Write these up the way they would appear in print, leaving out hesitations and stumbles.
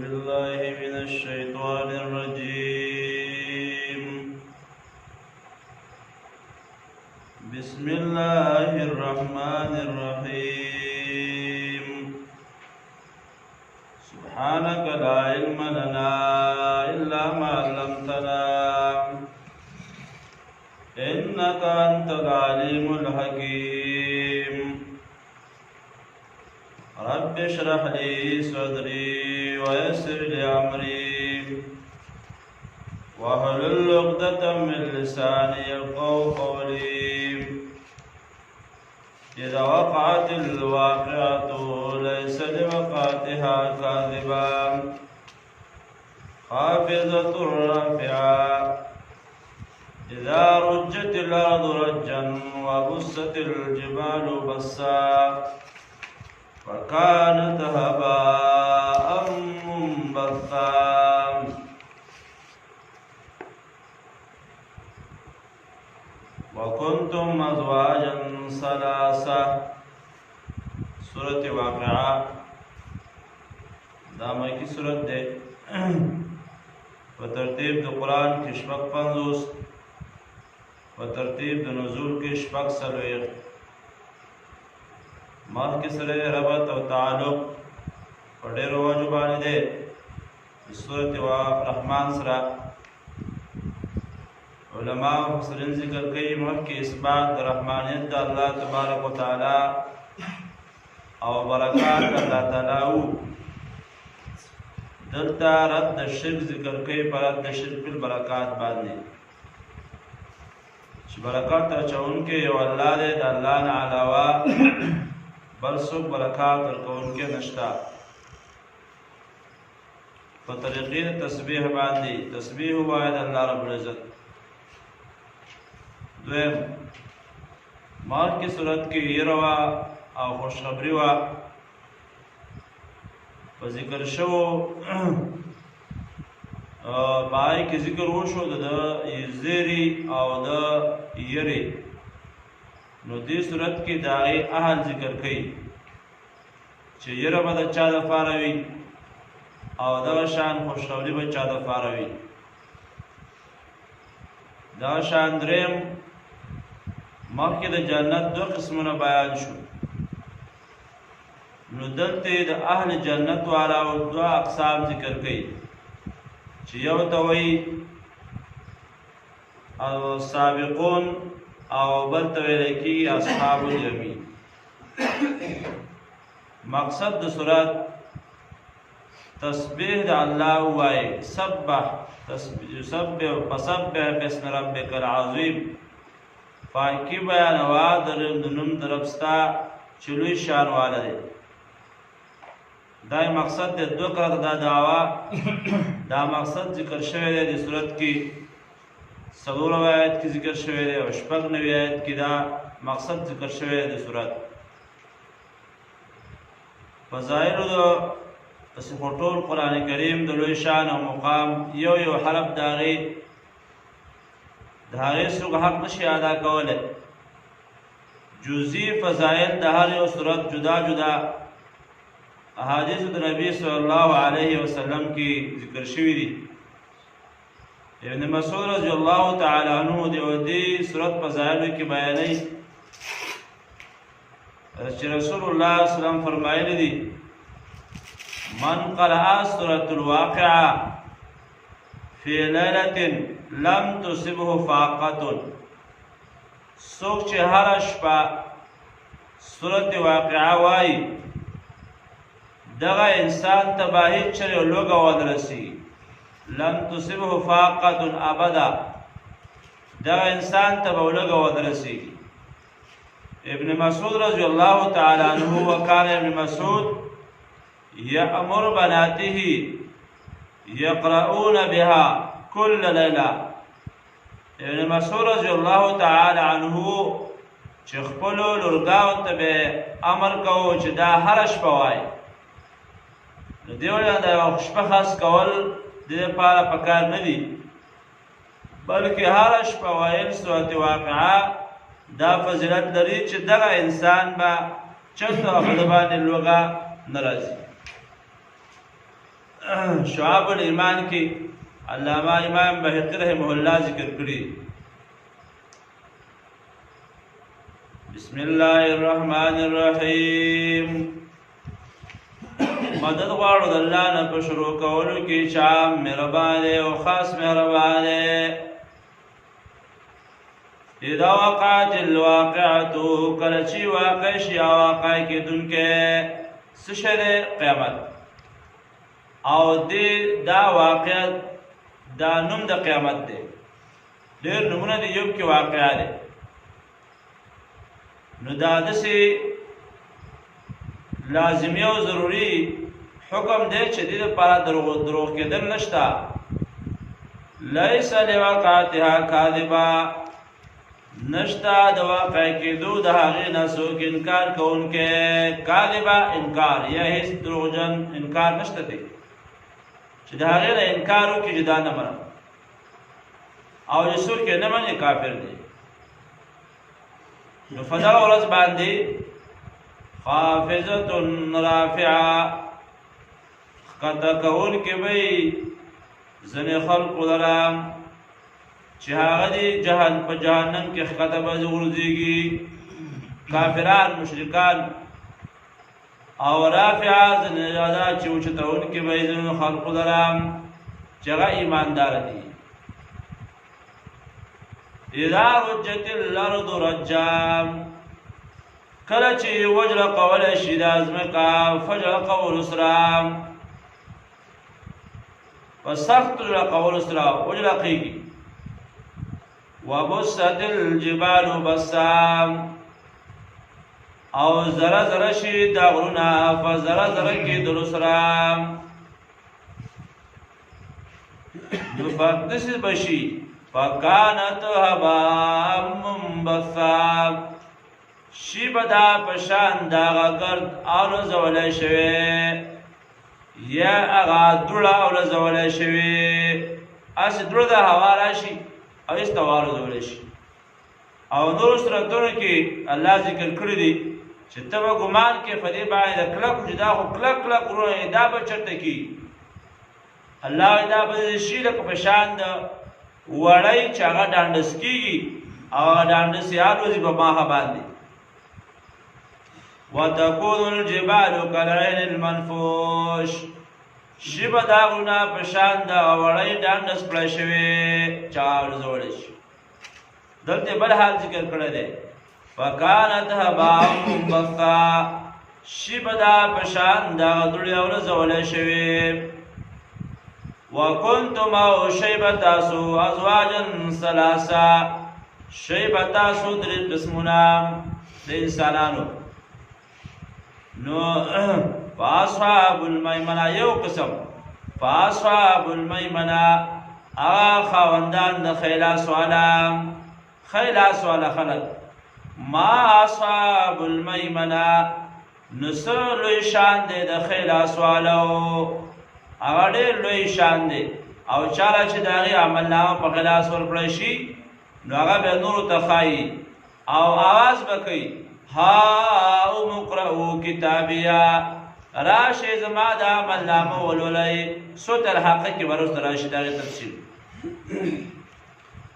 بالله من الشيطان الرجيم. بسم الله الرحمن الرحيم. سبحانك لا علم لنا إلا ما علمتنا إنك أنت العليم الحكيم. رب اشرح لي صدري ويسر لي أمري واحلل عقدة من لساني يفقهوا قولي. إذا وقعت الواقعة ليس لوقعتها كاذبة خافضة رافعة. إذا رجت الأرض رجا وبست الجبال بسا فكانت هباء منبثا. وكنتم أزواجا ثلاثة. سورة واقعة دا مکی سورت ده. په ترتیب د قرآن کې 56، په ترتیب د نزول کې 46. مخکې سره ربط او تعلق په ډېرو وجو باندې دی. د سورت رحمان سره علماء او مفسرین ذکر کوي مخکې اثبات د رحمانیت د الله تبارک وتعالی او برکات الله تعالی وو. دلته رد د شرک ذکر کوي پر رد د شرک په برکات باندې چې برکات اچونکی یو الله دی، د الله نه علاوه بل څوک برکات ورکوونکی نشته. په طریقې د تسبیح باندې تسبیح ووایه د الله رب العزت. دویم، مخکې صورت کې یره وه او خوشخبري وه. په ذکر شوو په هغې کې ذکر وشو د زیري او د یرې. نو دې صورت کې د هغې اهل ذکر کوي چې یره به د چا دپاره وي او دغه شان خوشخبري به چا دپاره وي. دغه شان دریم، مخکې د جنت دوه قسمونه بیان شو. نو دلته د اهل جنت والاو دوه اقسام ذکر کوي چې یو ته وایي او سابقون او بل ته ویل کېږي اصحاب الیمین. مقصد د سورت تسبیح د الله وایي، سبح تسبح فسبح باسم ربک العظیم. پاکي بیانوه د نوم د رب ستا چې لوی شان والا دی. دا مقصد دی. دوه کرته دا دعوا دا مقصد ذکر شوی دی. د سورت کې 4 آیات کې ذکر شوی دی او 96 آیات کې دا مقصد ذکر شوی دی. د سورت فضایل د پس ټول قرآن کریم د لوی شان او مقام یو یو حرف د هغې څوک حق نشي ادا کولی. جزئی فضایل د هر یو سورت جدا جدا احادیث د نبی صلی الله علیه وسلم کې ذکر شوي دي. ابن مسعود رضی الله تعالی عنہ د دې سورت فضایلو کې بیانوي چې رسول الله صلی الله علیه وسلم فرمایلی دي: من قرأ سورة الواقعة في ليلة لم تصبه فاقة. څوک چې هره شپه سورة واقعه وایي دغه انسان ته به هیڅ چرې لوږه ونه رسي. لم تصبه فاقة ابدا، دغه انسان ته به لوږه ونه رسېږي. ابن مسعود رضی الله تعالی عنہ وکال ابن مسعود یأمر بناته یقرؤون بها كل لیلة. ابن مسعود رضی الله تعالی عنہ چې خپلو لورګاو ته به امر کوو چې دا هره شپه وایي. نو دې وجه دا یو شپه خاص کول د دې لپاره پکار نه دي، بلکې هره شپه ویل سورت واقعه دا فضیلت لري چې دغه انسان به چرته په ده باندې لوږه نه راځي. شعاب الایمان کې علامه امام بهقي رحمه الله ذکر کړی. بسم الله الرحمن الرحیم. مدد غواړو د الله نه په شروع کولو کې چې عام مهربان دی او خاص مهربان دی. اذا وقعت الواقعة، کله چې واقع شي واقع کېدونکی څه شی دی؟ قیامت. او دې دا واقع دا نوم د قیامت دی. ډېر نومونه دی، یو کې واقعه دی. نو دا داسې لازمي او ضروري حکم دی چې دې لپاره دروغ کېدل نشته. لیس لوقعتها کاذبا، نشته د واقع کېدو د هغې نه څوک انکار کوونکی. کاذبا انکار یا هیڅ دروغجن انکار نشته دی چې د هغې نه انکار وکړي چې دا نه منم، او چې څوک یې نه مني کافر دی. نو په دغه ورځ باندې خافضة رافعه، ښکته کوونکې به یې ځینې خلکو لره چې هغه دې جهان په جهنم کې ښکته به غورځېږي، کافران مشرکان. او رافعه ځینې دا چې اوچتوونکې به یې ځینو خلکو لره چې هغه ایماندار دي. اذا رجت الارض رجا، کله چې وجره کولی شي دا ځمکه فجر کولو سره، په سخت وجره کولو سره وجره کېږي. وبست الجبال بسا، او ذره ذره شي دا غرونه په ذره ذره کېدلو سره. نو په داسې به شي فکانت هباء منبثا، شي به دا په شان د هغه ګرد الوزولی شوی یا هغه دوړه الوزولی شوې، هسې دوړه د هوا راشي او هېڅ ته والوزولی شي. او نورو سورتونو کې الله ذکر کړي دي چې ته به ګمان کې په دې باندې د کلکو چې دا خو کلک کلک غرونه دي، دا به چېرته کېږي؟ الله وایي دا به شي لکه په شان د وړۍ چې هغه ډانډس کېږي او هغه ډانډس یې الوزي په ماښه باندې. وتكون الجبال كالعهن المنفوش، شي به دا غرونه په شان د وړۍ ډانډس کړی شوې چې هغه الوزولی شي. دلته بل حال ذکر کړی دی، فکانت هباء منبثا، شي به دا په شان د هغه دوړې الوزولی شوې. وکنتم او شی به تاسو ازواجا ثلاثه، شی به تاسو درې قسمونه د انسانانو. نو فاصحاب المیمنه یو قسم، فاصحاب المیمنه هغه خاوندان د خیلاس والا، خیلاس والا خلک. ما اصحاب المیمنه، نو څه لوی شان دی د خیلاس والو، هغه ډېر لوی شان دی. او چاله چې د هغې عملنامه په خلاص ورکړی شي نو هغه بیا نورو ته ښایي او آواز به کوي، ها اقرأو کتابیه، راشئ زما د عملنامه ولولئ. سورة الحاقه کې به وروسته راشي د هغې تفصیل.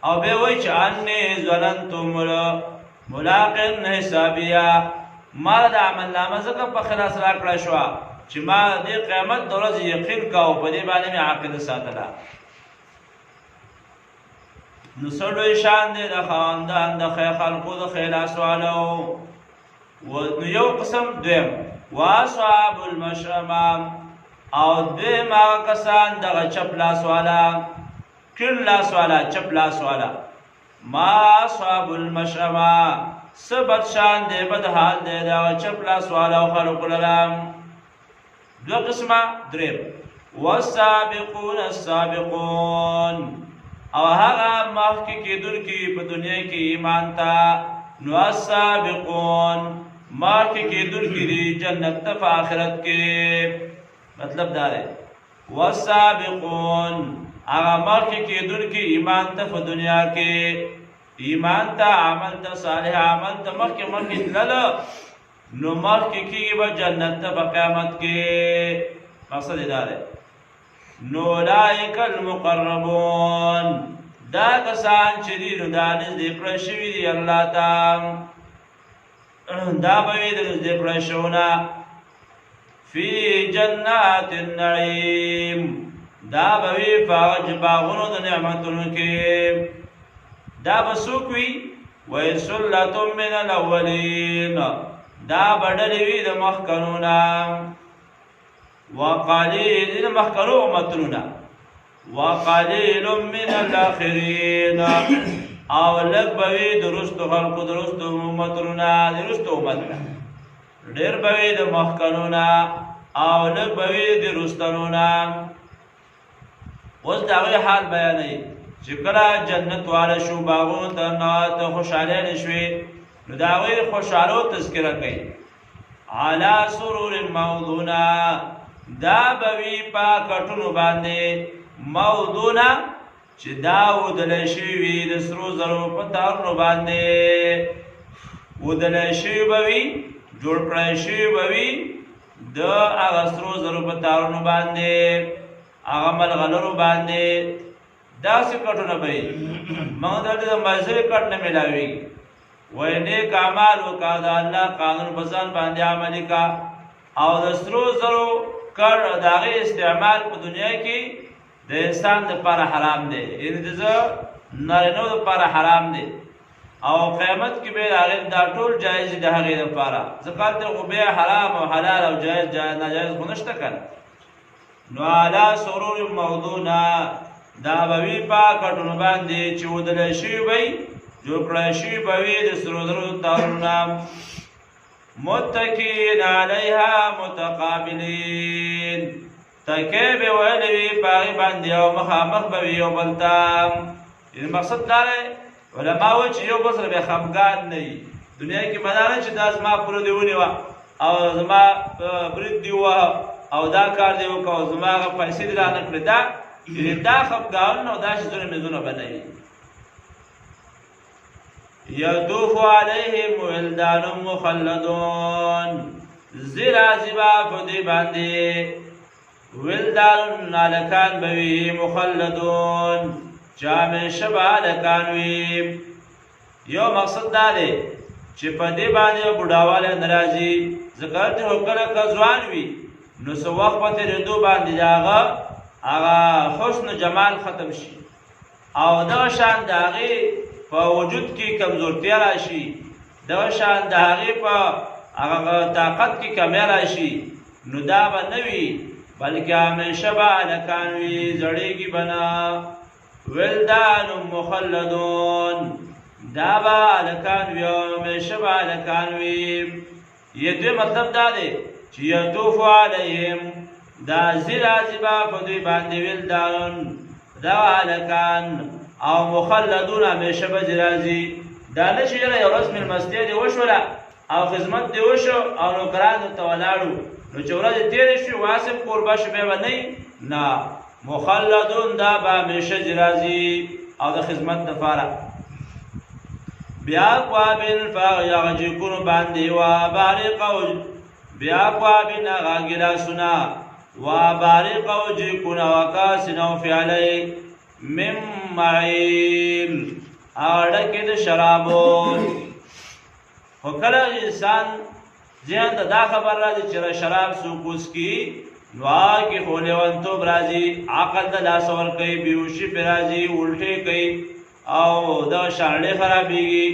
او بیا وایي چې انی ظننت ملاق حسابیه، ما د عملنامه ځکه په خلاص راکړه شوه چې ما دې قیامت د ورځې یقین کاوه، په دې باندې مې عقیده ساتله. نو څه لوی شان دی د خاوندان د خیر خلقو د خیلاس والو. نو یو قسم. دویم واصحاب المشأمه، او دویم هغه کسان دغه چپ لاس والا، کیڼ لاس والا، چپ لاس والا. ما اصحاب المشأمه، څه بد شان دی، بد حال دی دغه چپ لاس والا او خلقو لره. دوه قسمه. دریم والسابقون السابقون، او هغه مخکې کېدونکي په دنیا کې ایمان ته. نو السابقون مخکې کېدونکي دي جنت ته په آخرت کې. مطلب دا دی والسابقون هغه مخکې کېدونکي ایمان ته په دنیا کې، ایمان ته، عمل ته، صالح عمل ته مخکې مخکې تلل، نو مخکې کېږي به جنت ته په قیامت کې. مقصد یې دا دی. نو اولئک المقربون، دا کسان چې دي نو دا نږدې کړی شوي دي الله ته، دا به وي د نږدې کړی شوو نه. فی جنات النعیم، دا به وي په هغه باغونو د نعمتونو کې. دا به څوک وي؟ وایي ثلة من الاولین، دا به ډلې وي د مخکنو نه، وقلیل د مخکنو امتونو نه، وقلیل من الاخرین، او لږ به وي د وروستو خلقو، د وروستو امتونو نه، د وروستو امت نه. ډېر به وي د مخکنو نه او لږ به وي د وروستنو نه. اوس د هغوی حال بیانوي چې کله جنت واله شو، باغونو ته ته خوشحاله نه شوې، نو د هغوی خوشحالو تذکره کوي. علی سرور موضونه، دا به وي په کټونو باندې موضونه چې دا ودلی شوي وي د سرو زرو په تارونو باندې ودلی شوي به وي، جوړ کړی شوي به وي د هغه سرو زرو په تارونو باندې، هغه ملغلرو باندې. داسې کټونه به وي، موږ دلته د مزرې کټ نه میلاویږي. وایي نیک اعمال وکړه، د الله قانون په ځان باندې عملي کړه، او د سرو زرو کړ د هغې استعمال په دنیا کې د انسان دپاره حرام دی، یعنې د زه نارینو دپاره حرام دی، او قیامت کې به هغې دا ټول جایز دي د هغې دپاره، ځکه هلته خو بیا حرام او حلال او جایز ناجایز خو نشته که نه. نو علی سرور موضونه، دا به وي په کټونو باندې چې ودلی شوي به وي، جوړ کړی شوي به وي د سرو زرو تارونه. متکین علیها متقابلین، تکې به ویلې وي په هغې باندې او مخامخ به وي یو بل ته. یعنې مقصد دا دی، علما وایي چې یو بل سره به خفګان نه وي. دنیا کې به دا نه چې دا زما پوله دې ونیوه او زما برید دې ووهه او دا کار دې وکړه او زما هغه پیسې دې رانه کړې، دا یعنې دا خفګانونه او دا شیزونه مېزونه به نه وي. یطوف علیهم ولدان مخلدون، زی راځي به په دوی باندې ولدان هلکان به وي، مخلدون چې همیشه به هلکان وي. یو مقصد دا دی چې په دې باندې بوډاوالی نه راځي، ځکه هلته خو کله که ځوان وي نو څه وخت په تېرېدو باندې د هغه هغه حسن و جمال ختم شي، او دغه شان د هغې په وجود کې کمزورتیا راشي، دغه شان د هغې په هغه طاقت کې کمی راشي، نو دا به نه وي، بلکې همیشه به هلکان وي، زړېږي به نه. ولدان مخلدون، دا به هلکان وي او همیشه به هلکان وي. یې دوی مطلب دا دی چې یطوف علیهم، دا ځي راځي به په دوی باندې ولدان، دا هلکان او مخلدون همیشه به ځي راځي. دا نه چې یاره یو ورځ مېلمستیا دې وشوله او خدمت دې وشو او نوکران ته ولاړو، نو چې ورځې تېرې شوې واسم کوربه شو بیا به نه وي، نه، مخلدون دا به همیشه ځي راځي او د خدمت دپاره. بیا اکوابن هغه جیکونو باندې وابارق او بیا اکوابن هغه ګیلاسونه وابارق او جیکونه وکاسن او فیالې من معین، هغه ډکې د شرابو. خو کله انسان ذهن ته دا خبر راځي چې شراب څوک وڅکي نو هغه کې خو لیونتوب راځي، عقل د لاسه ورکوي، بېهوشي پرې راځي، الټې کوي او دغه شانډې خرابېږي،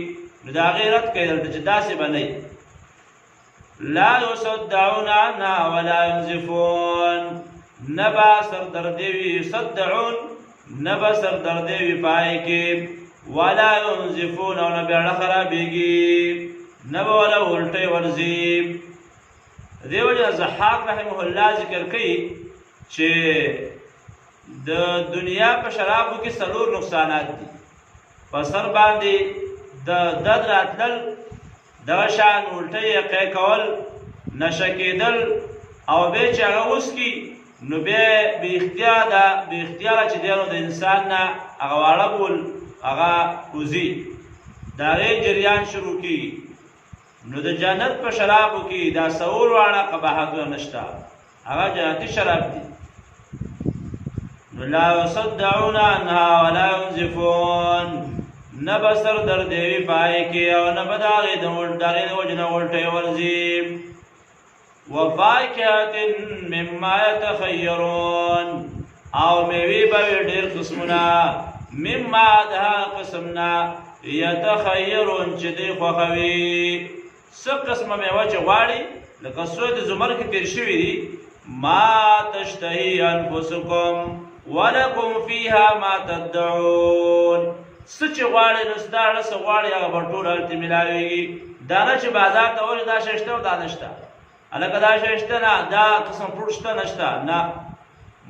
نو د هغې رد کوي دلته چې داسې به نه وي. لا یصدعون عنها ولا ینزفون، نه به سردردې وي، یصدعون نه به سردردې وي په هغې کې، ولا ینزفون او نه به اړه خرابېږي، نه به ولا الټې ورځي. دې وجه ضحاک رحمه الله ذکر کوي چې د دنیا په شرابو کې څلور نقصانات دي. په سر باندې د درد راتلل، دغه شان الټه یې قی کول، نشه کېدل، او بیا چې هغه وڅکي نو بیا بې اختیاره ده، بې اختیاره چې دی نو د انسان نه هغه واړه بول هغه وځي، د هغې جریان شروع کېږي. نو د جنت په شرابو کې دا څلور واړه قباحتونه نشته، هغه جنتي شراب دي. نو لا يصدعون عنها ولا ينزفون، نه به سر دردې وي په هغې کې او نه به د هغې د وجې نه الټۍ ورځي. وفاکهة مما يتخيرون، او میوې به وي ډېر قسمونه، مما د هغه قسم نه يتخيرون چې دوی خوښوي. څه قسمه میوه چې غواړي، لکه سورة زمر کې تېر شوي دي، ما تشتهي انفسکم ولکم فیها ما تدعون. څه چې غواړي نو ستا زړه څه غواړي هغه به ټول هلته میلاویږي. دا نه چې بازار ته ورشې دا شی شته او دا نشته، هلکه دا شی شته نه، دا قسم فروټ شته نشته، نه.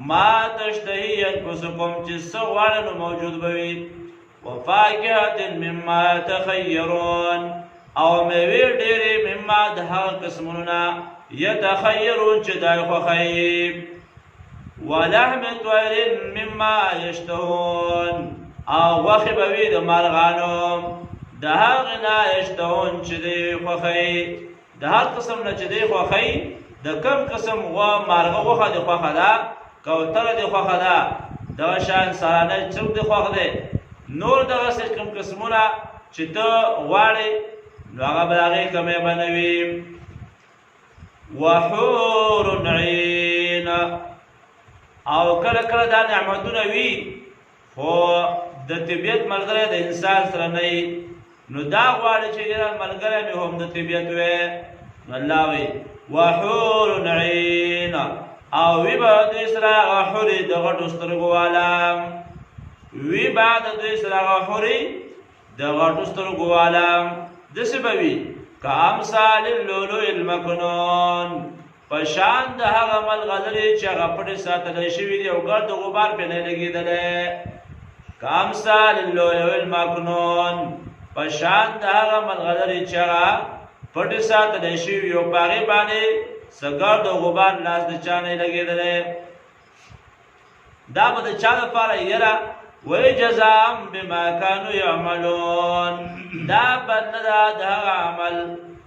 ما تشتهي انفسکم چې څه غواړي نو موجود به وي. وفاکهة مما يتخيرون، او میوې ډېرې مما د هغه قسمونو نه يتخيرون چې دا یې خوښوي. ولحم طير مما يشتهون، او غوښې به وي د مارغانو د هغې نه يشتهون چې دوی خوښوي. د هر قسم نه چې دوی خوښوي، د کوم قسم مارغه غوښه دې خوښه ده، کوتره دې خوښه ده، دغه شان سرانه چرګ دې خوښ دی، نور دغسې کوم قسمونه چې ته غواړې نو هغه به د هغې کمی به نه وي. وحور عین، او کله کله دا نعمتونه وي خو د طبیعت ملګری د انسان سره نه وي، نو دا غواړي چې یاره ملګری مې هم د طبیعت وي. نو الله وایي وحور عین، او وي به دوی سره هغه حورې د غټو سترګو والا، وي به د دوی سره هغه حورې د غټو سترګو والا. داسې به وي که امثال اللؤلؤ المکنون، په شان د هغه ملغلرې چې هغه پټې ساتلی شوي دي او ګرد غبار پرې نه لګېدلی. که امثال اللؤلؤ المکنون، په شان د هغه ملغلرې چې هغه پټې ساتلی شوي او په هغې باندې څه ګرد او غبار لاس د چا نه لګېدلی. دا به د چا لپاره؟ یره وی جزاء بما كانوا يعملون، دا بدله ده د هغه عمل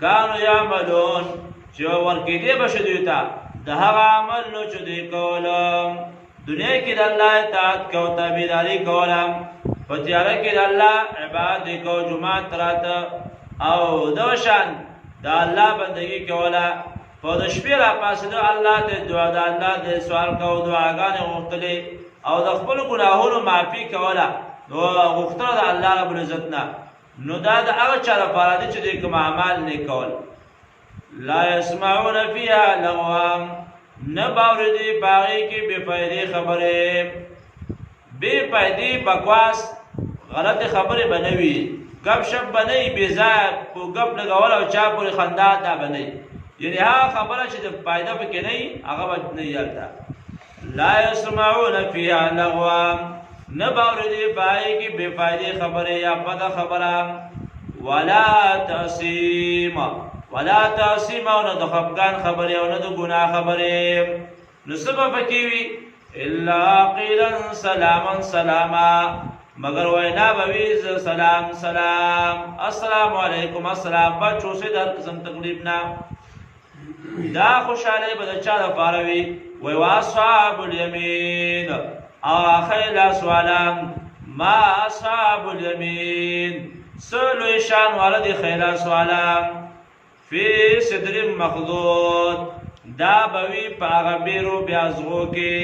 كانوا يعملون چې ورکېدی به شي دوی ته د هغه عمل نو چې دوی کوله. دنیا کې د الله اطاعت کو، تابعداري کوله، په تیاره کې د الله عبادت کو، جومات ته راته او دغه شان د الله بندګي کوله. په د شپې راپاڅېده الله ته دعا، د الله د سوال کو، دعاګانې غوښتلې او د خپلو ګناهونو معافي کوله، نو غوښتنه د الله رب العزت نه. نو دا د هغه چا لپاره دی چې دوی کوم اعمال نه کول. لا يسمعون فيها لغوا، نه به اوري دوی په هغې کې بې فایدې خبرې، بې فایدې بکواس غلطې خبرې به نه وي، ګپ شپ به نه وي، بې ځایه په ګپ لګول او چا پورې خندا دا به نه وي. یعنې هغه خبره چې د فایده پکې نه وي هغه به نه وي هلته. لا يسمعون فيها لغوا، نه به اوري دوی په هغې کې بې فایدې خبرې یا بده خبره. ولا تأثیم، ولا تأثیم، او نه د خفګان خبرې او نه د ګناه خبرې. نو څه به پکې وي؟ الا قیلا سلاما سلاما، مګر وینا به وي سلام سلام، السلام علیکم السلام، بچ اوسئ د هر قسم تکلیف نه. دا خوشحالۍ به د چا لپاره وي؟ وایي واصحاب الیمین، او ښی لاس والا. ما اصحاب الیمین، څه لوی شان والا دي ښی لاس والا. فی صدر مخضود، دا به وي په هغه بیرو بې ازغو کې،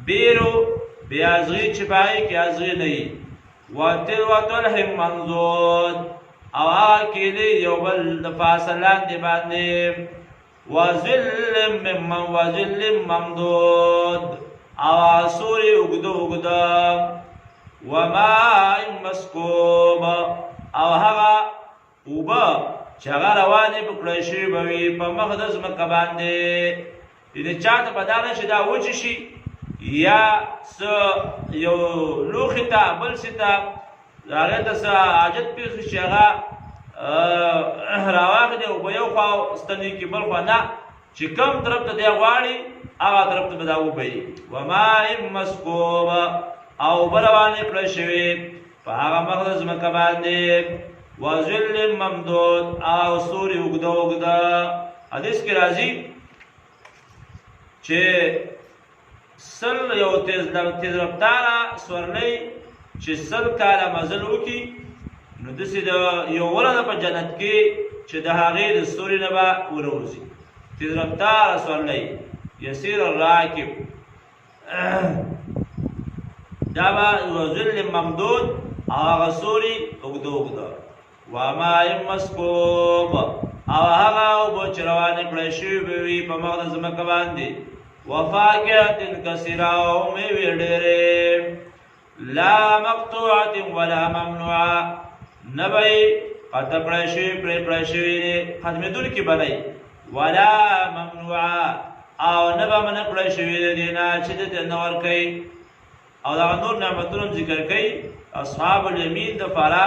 بیرو بې ازغي چې په هغې کې ازغي نه وي. وطلح منضود، او هغه کیلې یو بل د پاسه لاندې باندې. وظل ممن وظل ممدود، او سوري اوږده اوږده. وماء مسکوب، او هغه اوبه چې هغه روانې په کړی شوي به وي په مخ د ځمکه باندې. یعنې چا ته به دا نه چې دا وچ شي یا څه یو لوښي ته بل څه ته هغې ته څه حاجت پېښ شي چې هغه راواخلي او په یو خوا ستنې کې بل خوا نه، چې کوم طرف ته دی غواړي هغه طرف ته به دا وبهي. وماء مسکوب، او اوبه روانې کړی شوې په هغه مخ د ځمکه باندې. وظل ممدود، او ستوري اوږده اوږده. حدیث کې راځي چې سل یو تیز تیز رفتاره سورلۍ چې 100 کاله مزل وکړي، نو داسې د یو ونه ده په جنت کې چې د هغې د ستوري نه به ونه وځي. تیز رفتاره سورلۍ، یسیر الراکب، دا به وظل ممدود او هغه سوري اوږده اوږده. وماء مسکوب، او هغه اوبه چې روانې کړی شوي به وي په مخ د ځمکه باندې. وفاکهة کثیره، او مېوې ډېرې. لا مقطوعة ولا ممنوعه، نه به یې قطع کړی شوي پرې کړی شوي دی، ختمېدونکي به نه ولا ممنوعه، او نه به منع کړی شوي د دې نه چې ده ته نه ورکوي. او دغه نور نعمتونه هم ذکر کوي اصحاب الیمین دپاره،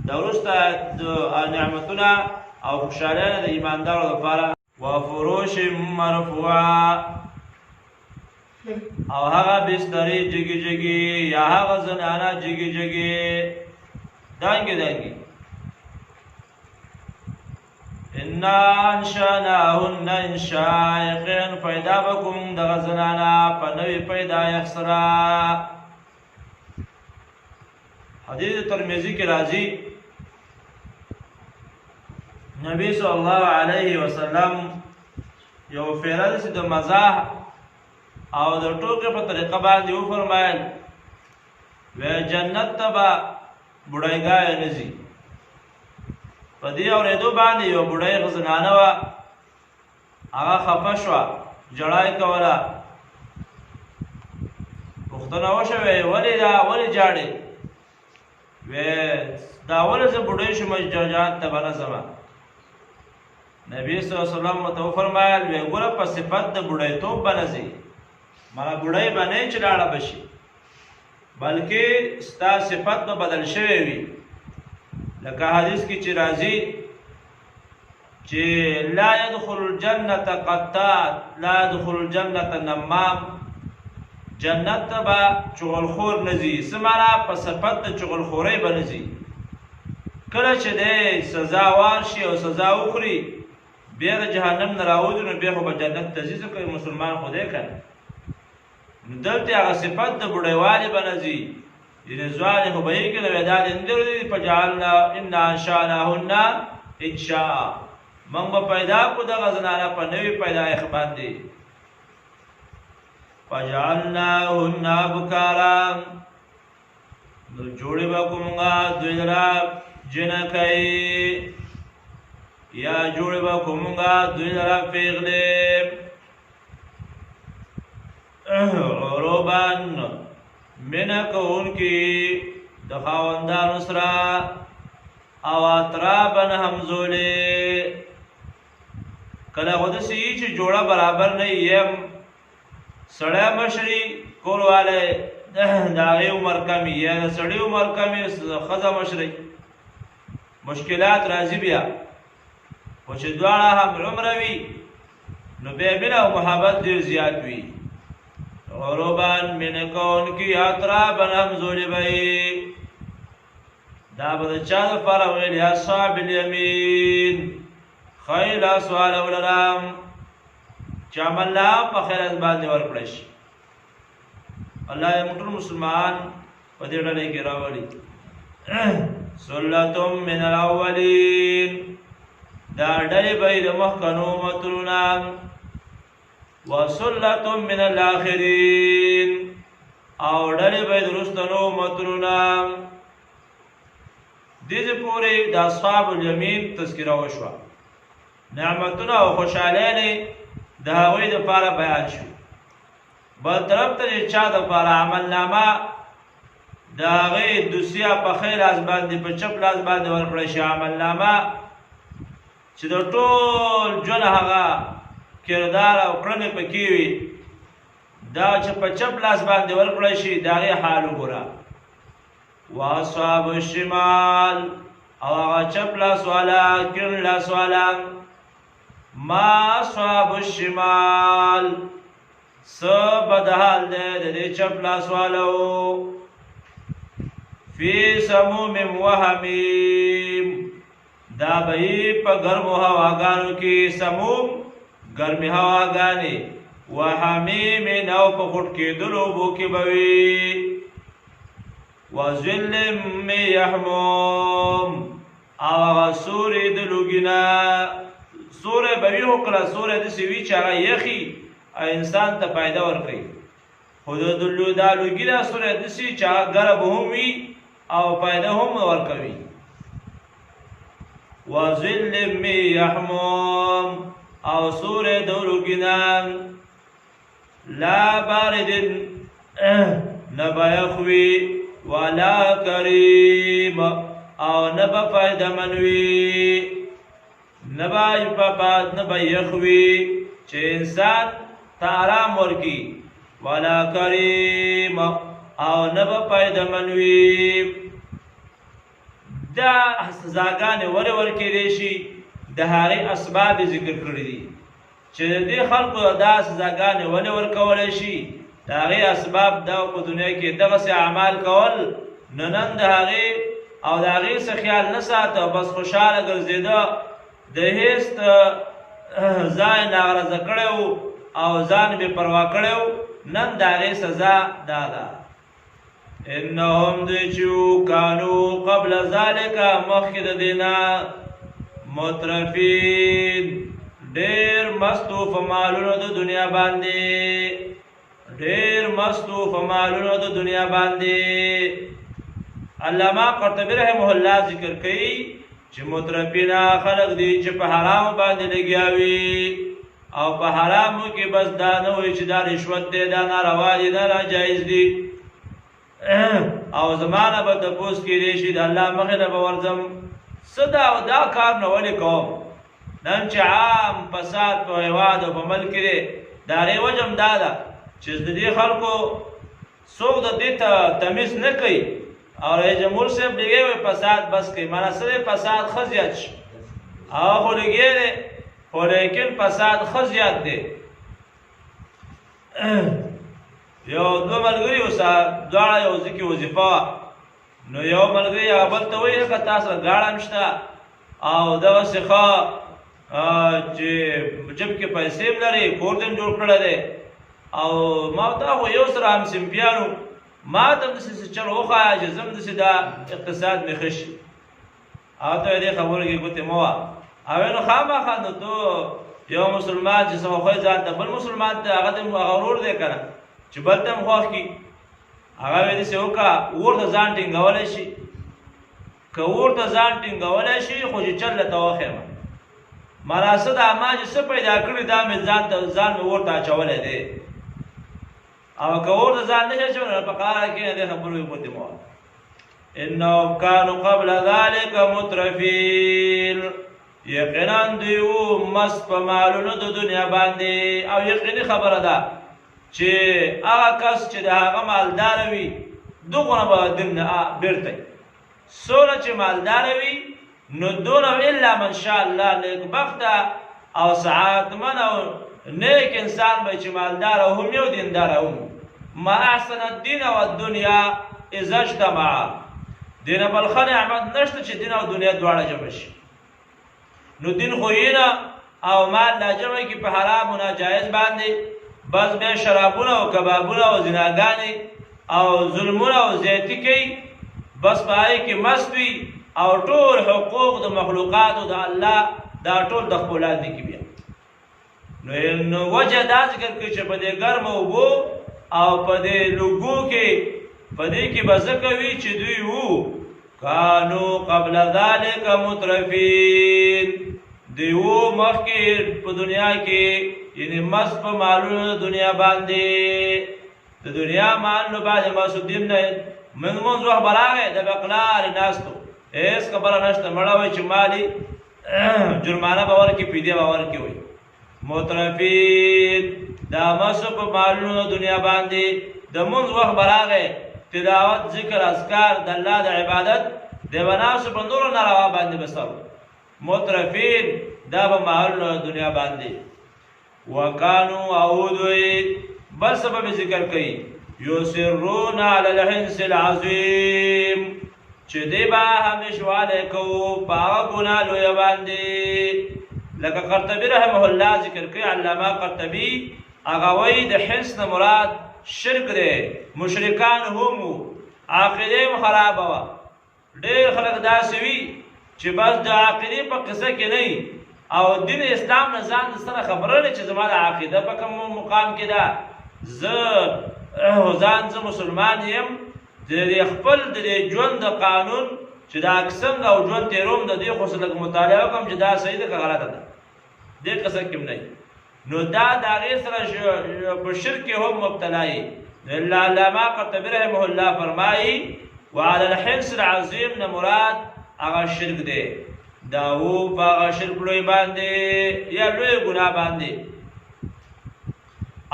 د وروسته د نعمتونه او خوشحالیانه د ایماندارو دپاره. وفروش مرفوعه، او هغه بسترې جګي جګي یا هغه زنانه جګي جګي دانګي دانګي. انا انشاناهن انشاء، یقینا پیدا به کوم دغه زنانه په نوې پیدایښت سره. حدیث ترمذی کې راځي، نبی صلی الله علیه وسلم یو فرض د مزاح او د ټوکې په طریقه باندې وفرمایل، وی جنت ته به بوډایګای نه ځي. په دې اورېدو باندې یو بوډۍ زنانه وه، هغه خفه شوه، ژړا یې کوله. پوښتنه وشوه، ولې دا ولې ژاړې؟ وی دا ولې زه بوډۍ شوم چې جنت ته به نه ځم؟ نبی صلی الله علیه وسلم ورته وفرمایل، وی ګوره په صفت د بوډیتوب به نه ځې، مانا بوډۍ به نه چې لاړه به شي، بلکې ستا صفت به بدل شوی وي. لکه حدیث کې چې راځي چې لا يدخل الجنة قطات، لا يدخل الجنة نمام، جنت ته به چغلخور نه ځي. څه معنا؟ په صفت د چغلخورۍ به نه ځي. کله چې دی سزا وارشي او سزا وخوري، بیا د جهنم نه راوځي، نو بیا خو به جنت ته ځي، ځکه مسلمان خو دی که نه. نو دلته هغه صفت د بوډیوالي به نه ځي، یعنې ځوانې خو به یې که نه، وایي دا دې نه دی فجعلنا انا انشأناهن انشاء، موږ به پیدا کړو دغه زنانه په نوي پیدایښت باندې. فجعلناهن ابکارا، نو جوړې به کړو موږ دوی لره جینکۍ، یا جوړې به کړو موږ دوی لره پېغلې. عروبا، مینه کوونکي د خاوندانو سره، او اترابا همزولې. کله خو داسې وي چې جوړه برابر نه یم، سړی مشري کوروالی د هغې عمر کمي، یا د سړي عمر کمي ښځه مشري، مشکلات راځي بیا. خو چې دواړه هم عمره وي نو بیا مینه او محبت ډېر زیات وي. عربا مینه کوونکي، اترابا همزولې به یې. دا به د چا دپاره ویل؟ اصحاب الیمین، ښی لاس والو لره چې عمل په خیر باندې ورکړی شي. الله دې موږ ټول مسلمان په دې ډلې کې راولي. ثلة من الاولین، دا ډلې به د مخکنو امتونو، وثلة من الاخرین، او ډلې به د وروستنو امتونو. دې پورې د اصحاب الیمین تذکره وشوه، نعمتونه او خوشحالۍ د هغوی دپاره بیان شو. بل طرف ته چې چا دپاره عملنامه د هغې دوسیه په ښی لاس باندې په چپ لاس باندې ورکړی شي، عملنامه چې د ټول ژوند هغه کردار او کړنې پکې وي، دا چې په چپ لاس باندې ورکړی شي د هغې حال وګوره. واصحاب الشمال، او هغه چپ لاس والا کیڼ لاس والا، ما اصحاب الشمال، څه بد حال دی د دې چپ لاس والو. فی سموم وحمیم، دا به یې په ګرمو هواګانو کې، سموم ګرمې هواګانې، وحمیم او په غټ کېدلو اوبو کې به وي. وظل من یحموم او هغه سورې د لوګي نه، سوری به وي، خو کله سوری داسې وي چې هغه یخي او انسان ته فایده ورکوي، خو د دا لوګي دا سوری داسې چې هغه ګرم هم وي او فایده هم ورکوي. وظل من یحموم او سوری د لوګي نه، لا بارد نه به یخ وي، ولا کریم او نه به فایده من وي، نه به نه به یخ وي چې انسان ته آرام ورکړي، ولا کریم او نه به فایده من وي. دا سزاګانې ولې ورکېدی شي؟ د هغې اسباب یې ذکر کړي دي چې د دې خلکو دا سزاګانې ولې ورکولی شي. د هغې اسباب دا په دنیا کې دغسې اعمال کول، نو نن د هغې او د هغې څه خیال نه ساته، بس خوشحاله ګرځېده، د هېڅ ځای ناغرضه کړی و او ځان بې پروا کړی و، نن د هغې سزا دا ده. انهم دوی چې کانو قبل ذلک مخکې د دې نه مترفین ډېر مستو په مالونو د دنیا باندې، ډېر مستو په مالونو د دنیا باندې. علامه قرطبي رحمه الله ذکر کوي چې مترفین خلق دي چې په حرام باندې لګیا وي، او په حرامو کې بس دا نه وایي چې دا رشوت دی، دا ناروا دی، دا ناجایز دی، او زمانه به تپوس کېدی شي، د الله مخې ته به ورځم، څه دا او دا کار نه ولې کوم. نن چې عام فساد په هېواد او په ملک کې دی، د هغې وجه هم دا ده چې د دې خلکو څوک د دې تمیز نه کوي. او رئیس جمهور صاحب لګی وي فساد بس کوي، معنا څه دی؟ فساد ښه زیات شي، هغه خو لګی دی، خو لیکن فساد ښه زیات دی. یو دوه ملګري اوس دواړه یو ځای کې وظیفه وه، نو یو ملګری هغه بل ته وایي لکه تا سره ګاډه هم شته او دغسې ښه چې جیب کې پیسې هم لرې، کور دې هم جوړ کړی دی، او ما تا خو یو سره هم صنفیان وو، ما ته هم داسې څه چل وښایه چې زه هم داسې دا اقتصاد مې ښه شي. هغه ته دې خبرو کې ګوتې مه وه. او نو خامخا نو ته یو مسلمان چې څه خوښوي ځان ته بل مسلمان ته هغه دې هغه ورور دی که نه چې بل ته هم خوښ کړي. هغه وایي داسې وکړه، اور ته ځان ټینګولی شي، که اور ته ځان ټینګولی شي خو چې چل له ته وښیم، معنا څه ده؟ ما چې څه پیدا کړي دا مې ځان ته ځان مې اور ته اچولی دی، او که اور ته ځان نه شي اچولی نو په قراره کښېنه، دې خبرو یې ګوتې مه وهه. انهم کانو قبل ذلک مترفین، یقینا دوی وو مست په مالونو د دنیا باندې. او یقیني خبره ده چې هغه کس چې د هغه مالدار وي دغونه به دین نه بیرته څونه چې مالدار وي نو دونه الا من شاء الله نیکبخته او سعادتمن او نیک انسان به چې مالدار هم یو دیندار هم. ما احسن الدین او الدنیا اذا اجتمع، دین بل ښه نعمت نشته چې دین او دنیا دواړه جمع شي. نو دین خو یې نه او مال لا جمع کی په حرام او ناجایز باندې، بس بیا شرابونه او کبابونه او زناګانې او ظلمونه او زیاتی کوي، بس په هغې کې مست وي او ټول حقوق د مخلوقاتو د الله دا ټول د خپل لاندې کې بیا. نو وجه دا ذکر کوي چې په دې ګرمو اوبو او په دې لوګو کې په دې کې به ځکه وي چې دوی وو کانو قبل ذلک مترفین، دوی وو مخکې په دنیا کې، یعنی مست په مالونو د دنیا باندې، د دنیا مالونو باندې مست. دین نه مونږ وخت به راغی د به قلارې ناستو، هېڅ خبره نشته، مړه وایي چې مالي جرمانه به ورکړي، فدیه به ورکړي. وایي مترفین دا مست په مالونو دنیا باندې. د مونځ وخت به راغی، تلاوت، ذکر، اذکار د الله د عبادت د بناسو په نورو ناروا باندې بسر. مترفین دا په مالونو دنیا باندې. وکانو او دوی بل سبب ذکر کوي یصرون علی الحنس العظیم، چې دی به همیشوالی کوو په هغه ګناه لویه باندې. لکه قرطبي رحمه الله ذکر کوي، علامه قرطبي هغه وایي د حنس نه مراد شرک دی. مشرکان هم وو، عقیده هم خرابه وه. ډېر خلک داسې وي چې بس د عقیدې په قصه کې نه او دین اسلام نه ځان سره خبره نه چې زما د عقیده په کوم مقام کې ده، زه ځان زه مسلمان یم، د دې خپل د دې ژوند د قانون چې دا څنګه او ژوند تېروم د دې خو څه لږ مطالعه وکړم چې دا صحیح ده که غلطه ده، دې قصه کې هم نه. نو دا د هغې سره په شرک کې هم مبتلا یي. نو علامه قرطبي رحمه الله فرمایي وعلى الحنس العظیم نه مراد هغه شرک دی، دا و په هغه شرک لوی باندې یا لوی ګناه باندې.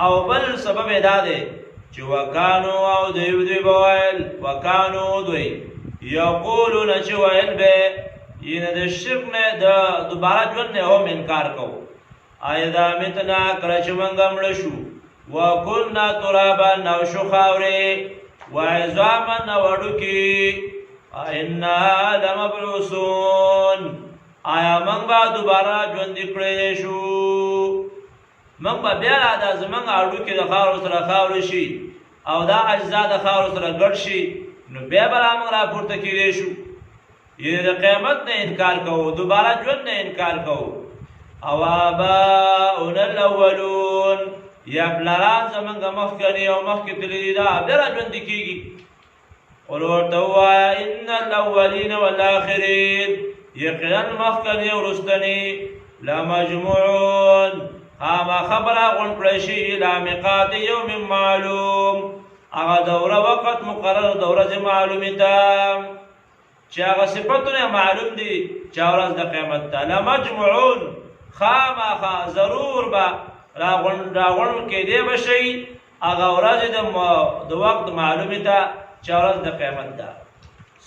او بل سبب یې دا دی چې وکانو او دوی دوی به ویل، وکانو دوی یقولون چې ویل به، یعنې د شرک نه د دوباره ژوند نه هم انکار کوو. اذا متنا کله چې موږ مړه شو، وکنا ترابا او شو خاورې، وعظاما او هډوکي، انا لمبعوثون، آیا موږ به دوباره ژوندي کړی شو؟ موږ به بیا را دا زموږ هډوکي د خاورو سره خاورې شي او دا اجزا د خاورو سره ګډ شي، نو بیا به را موږ راپورته کېدی شو. یعنې د قیامت نه انکار کوو، دوباره ژوند نه انکار کوو. او آباؤنا الاولون، یا پلاران زمونږ مخکني او مخکې تللي دي، دا بیا را ژوندي کېږي. قل ورته ووایه ان الاولین والآخرین، یقینا مخکني او وروستني لمجموعون، خامخا به راغونډ کړی شي الی میقات یوم معلوم، هغه دوره وخت مقرر د ورځې معلومې ته چې هغه صفتونه معلوم دي چې ورځ د قیامت ته. لمجموعون خامخا ضرور به راغونډ کېدی به شي هغه ورځ د وخت معلومې ته چې ورځ د قیامت ده.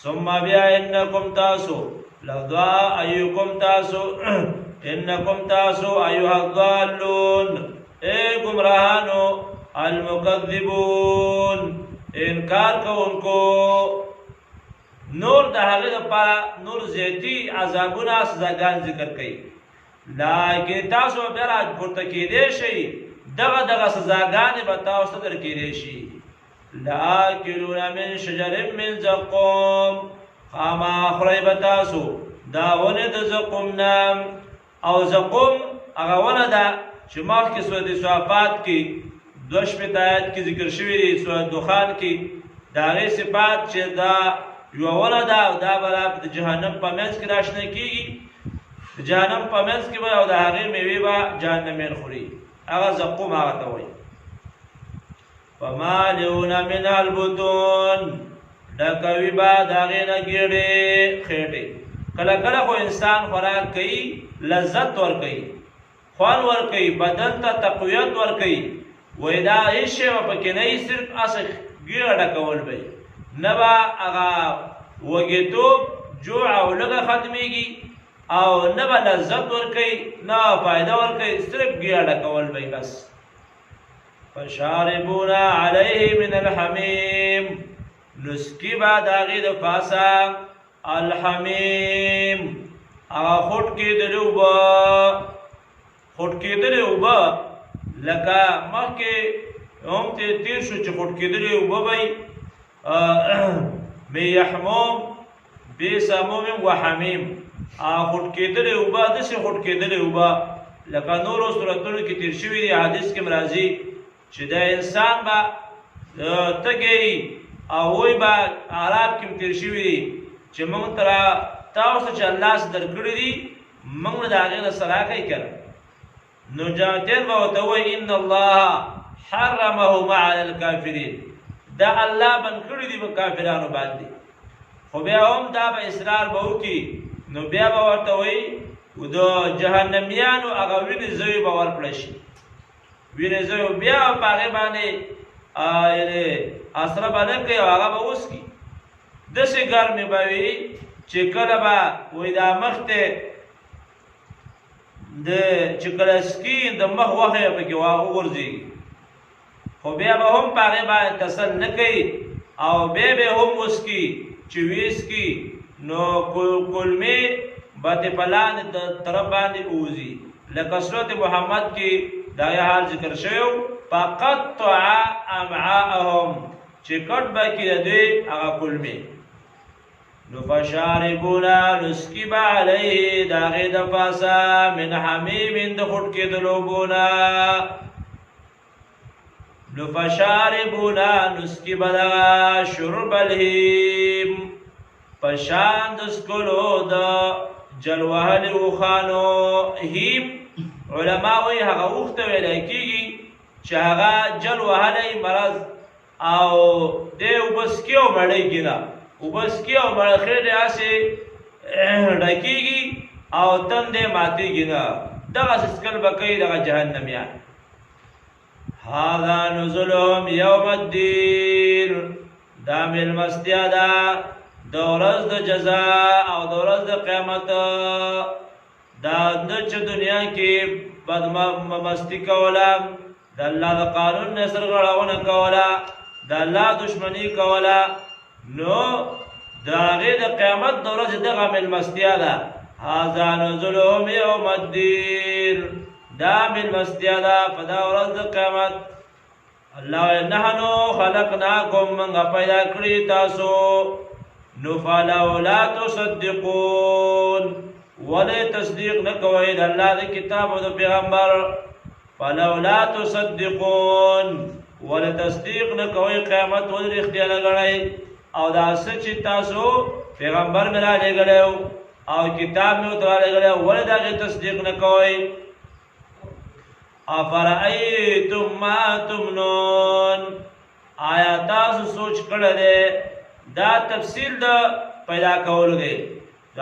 ثم بیا انکم تاسو لضا ایکم تاسو انکم تاسو ایها الضالون، ای ګمراهانو، المکذبون، انکار کوونکو. نور د هغې دپاره نور زیاتی عذابونه سزاګان ذکر کوي، لیکن تاسو به بیا راپورته کېدی شئ، دغه دغه سزاګانې به تاسو ته درکېدی شي. لآکلون من شجر من زقوم، خاما خورئ به تاسو دا ونې د زقوم نه. او زقوم هغه ونه ده چې مخکې سورة صافات کې 62 آیات کې ذکر شوي دي، سورة دخان کې د هغې صفات چې دا یوه ونه ده او دا به د جهنم په منځ کې راشنه کېږي، د جهنم په منځ کې به او د هغې میوې به جهنمیان خوري، هغه زقوم هغه ته وایي. فمالئون منها البطون، ډکوي به د هغې نه ګېډې خېټې. کله کله خو انسان خوراک کوي، لذت ورکوي، خوند ورکوي، بدن ته تقویت ورکوي، وایي دا هېڅ شی به پکې نه وي، صرف هسې ګېډه ډکول به وي، نه به هغه وږیتوب جوع او لږه ختمېږي او نه به لذت ورکوي، نه فایده ورکوي، صرف ګېډه ډکول به وي بس. فشاربون علیه من الحمیم، نسکی به د هغې د پاسه الحمیم، هغه خټ کېدلې اوبه، خټ کېدلې اوبه، لکه مخکې هم تېر شو چې خټ کېدلې اوبه به وي مې یحموم بې سموم و حمیم، هغه خټ کېدلې اوبه داسې خټ کېدلې اوبه لکه نورو صورتونو کې تېر شوي دي. حدیث کې هم راځي چې دا انسان به تږی او وایي به، عرب کې هم تېر شوي دي چې موږ ته تاسو چې الله څه درکړي دي موږ له د هغې نه څه راکړئ که نه. نو جانتین به ورته ووایي ان الله حرمهما علی الکافرین، دا الله بند کړي دي په کافرانو باندې. خو بیا هم دا به اصرار به وکړي، نو بیا به ورته وایي د جهنمیانو هغه وینې زوی به ورکړی شي، وینې زوی بیا په هغې باندې یعنې اسره به نه کوي او هغه به وڅکي. داسې ګرمې به وي چې کله به وایي دا مخ ته د چې کله سکي د مخ غوښه به پکې وغورځېږي، خو بیا به هم په هغې باندې تسل نه کوي او بیا به هم وڅکي، چې ویسکي نو کولمې به ترې په لاندې طرف باندې ووځي، لکه سورت محمد کې د دا حال ذکر شوی، فقطع امعاءهم، چې کټ به کې د دوی هغه کلمې. نو فشاربون، نسکی به علیه د هغې د پاسه، من حمیم، د خټکېدلو اوبو نه. نو فشاربون، نسکی به دغه شرب الهیم، پشان د سکلو د جلوهلي اوښانو. هیم علما وایي هغه اوښ ته ویلی کېږي چې هغه جل وهلی مرض او دی اوبه څکي او مړېږي نه، اوبه څکي او مړ خېټې هسې ډکېږي او تندې ماتېږي نه، دغسې څکل به کوي دغه جهنمیان. هذا نزلهم یوم الدین، دا میلمستیا ده د ورځ د جزا او د ورځ د قیامت. دا نه چې دنیا کې بدمستی کوله، د الله د قانون نه سرغړونه کوله، د الله دشمنی کوله، نو د هغې د قیامت د ورځې دغه میلمستیا ده. هذا نزلهم یوم الدین، دا میلمستیا ده په دا ورځ د قیامت. الله نحنو خلقناکم، موږ پیدا کړی تاسو، نو فلولا تصدقون، ولې تصدیق نه کوئ د الله د کتاب او د پیغمبر؟ فلولا تصدقون، ولې تصدیق نه کوئ؟ قیامت ولې رښتیا نه ګڼئ؟ او دا څه چې تاسو پیغمبر مې رالیږلی او کتاب مې ورته رالیږلی، ولې د هغې تصدیق نه کوئ؟ افرأیتم ما تمنون، آیا تاسو سوچ کړی دی؟ دا تفصیل د پیدا کولو دی.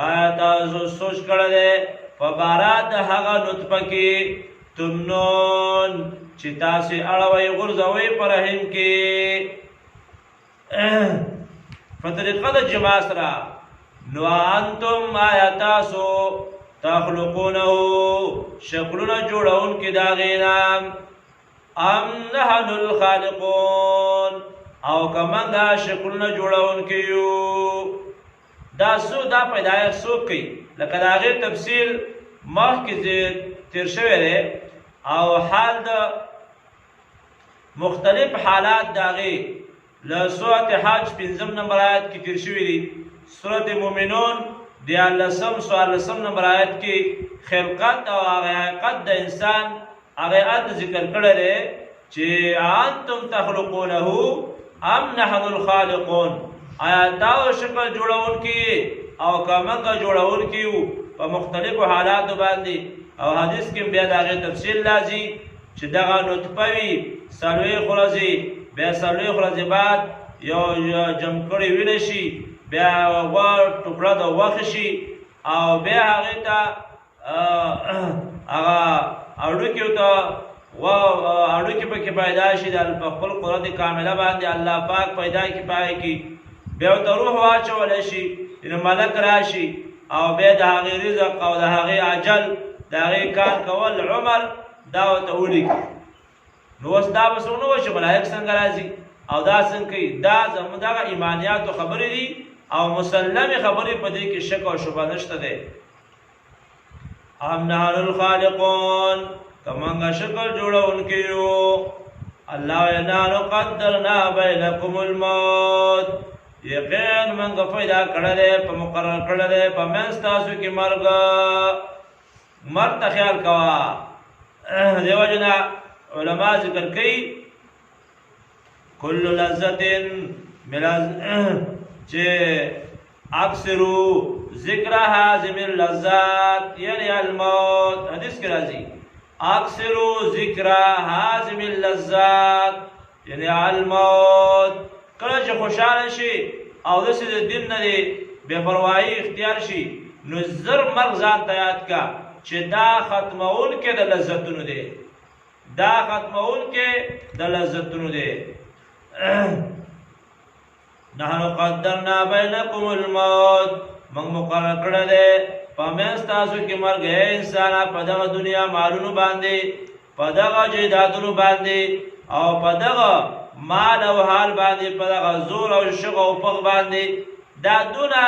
آیا تاسو سوچ کړی دی په باره د هغه نطفه کې، تمنون، چې تاسو اړوئ غورځوئ په رحم کې په طریقه د جماع سره؟ نو انتم، آیا تاسو، تخلقونه، شکلونه جوړونکي د هغې نه، ام نحن الخالقون، او که موږ شکلونه جوړونکي یو؟ دا څو دا پیدایښت څوک کوي؟ لکه د هغې تفصیل مخکې تېر شوی دی، او حال د مختلف حالات د هغې له سورت حج پنځم نمبر آیت کې تېر شوي دي. سورت مومنون دیارلسم څوارلسم نمبر آیت کې خلقت او هغه حقیقت د انسان هغه آیت ذکر کړی دی چې انتم تخلقونه ام نحن الخالقون، آیا تاسو شکل جوړونکي او که موږ جوړونکي یو په مختلفو حالاتو باندې. او حدیث کې بیا د هغې تفصیل راځي چې دغه نطفه وي 40 ورځې، بیا 40 ورځې بعد یو جمع کړې وینه شي، بیا غوا ټوکړه د غوښې شي، او بیا هغې ته هغه هډوکیو ته هډوکي پکې پیدا شي. د په خپل قدرت کامله باندې الله پاک پیدا کړي، په هغې کې بیا ورته روح واچولی شي، یعنې ملک راشي، او بیا د هغې رزق او د هغې اجل د هغې کار کول عمر دا ورته ولیکي. نو اوس دا به څوک نه وایي چې ملایک څنګه راځي او دا څنګه کوي. دا زموږ دغه ایمانیاتو خبرې دي او مسلمې خبرې، په دې کې شک او شبه نشته دی. ام نحن الخالقون، که موږ شکل جوړونکي یو؟ الله وایي نحن قدرنا بینکم الموت، یقین موږ پیدا کړی دی، په مقرر کړی دی په منځ تاسو کې مرګ. مرګ ته خیال کوه. دیو جنا علما ذکر کوي کل لذت ملز چې اکثرو ذکر هاضم اللذات یعنی الموت. حدیث کې راځي اکثرو ذکر هاضم اللذات یعنی الموت. کله چې خوشاله شي او داسې د دین نه دی بې پروايي اختیار شي، نو زر مرګ ځان ته یاد کا چې دا ختمونکی د لذتونو دی، دا ختمونکی د لذتونو دی. نحن قدرنا بینکم الموت، موږ مقرر کړی دی په منځ تاسو کې مرګ. ای انسانه، په دغه دنیا مالونو باندې، په دغه جایدادونو باندې، او په دغه مال او حال باندې، په دغه زور او شغ او فغ باندې دا دونه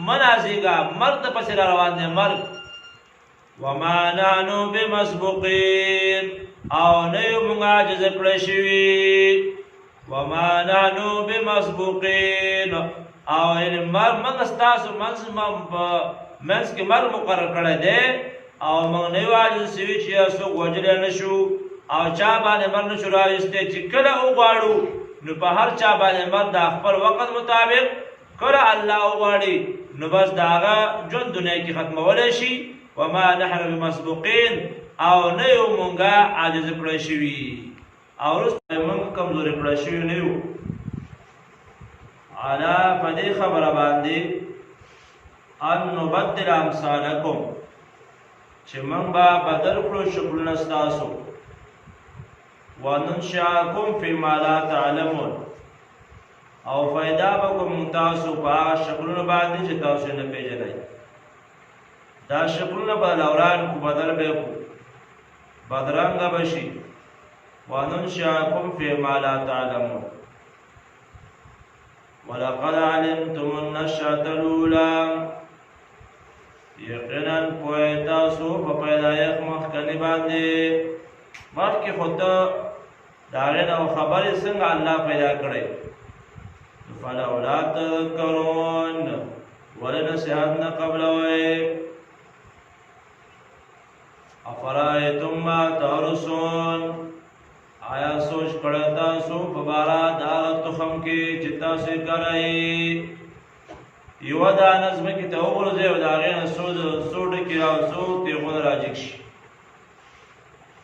منازیږه، مرګ ته پسې را روان دی مرګ. وما نحن بمسبوقین، او نه یو مونږ عاجز کړی شوي. وما نحن بمسبوقین، او یعنی مونږ ستاسو منځ منځ کې مرګ مقرر کړی دی او مونږ نه یو عاجز شوي چې یو څوک وژلی نه شو او چا باندې مرګ نه شو راویستی. چې کله وغواړو نو په هر چا باندې مرګ د خپل وخت مطابق کله الله وغواړي نو بس د هغه ژوند دنیا کې ختمولی شي. وما نحن بمسبوقین، او نه یو مونږه عاجز کړی شوي او وروسته مونږ کمزوري کړی شوي نه یو. علا په دې خبره باندې ان نبدل امثالکم، چې مونږ به بدل کړو شکلونه ستاسو، وننشأکم فيما لا تعلمون، او فایده به کوم تاسو په هغه شکلونو باندې چې تاسو یې نه پېژنئ. دا شکلونه به لوران کو، بدل به کو، بدرنګه به شي. وننشأکم فيما لا تعلمون. ولقد علمتم النشأة الأولى، یقینا پوه تاسو په پیدایښت مخکني باندې. مخکې خو ته د هغې نه خبرې څنګه الله پیدا کړی. فلولا تذکرون، ولې نصیحت نه قبلوئ؟ افرایتم ما تحرثون، آیا سوچ کړی تاسو په باره د هغه تخم کې چې تاسو یې کرئ؟ یوه دانه ځمکې ته وغورځوئ او د هغې نه څو ډکې او څو تېغونه راجګ شي.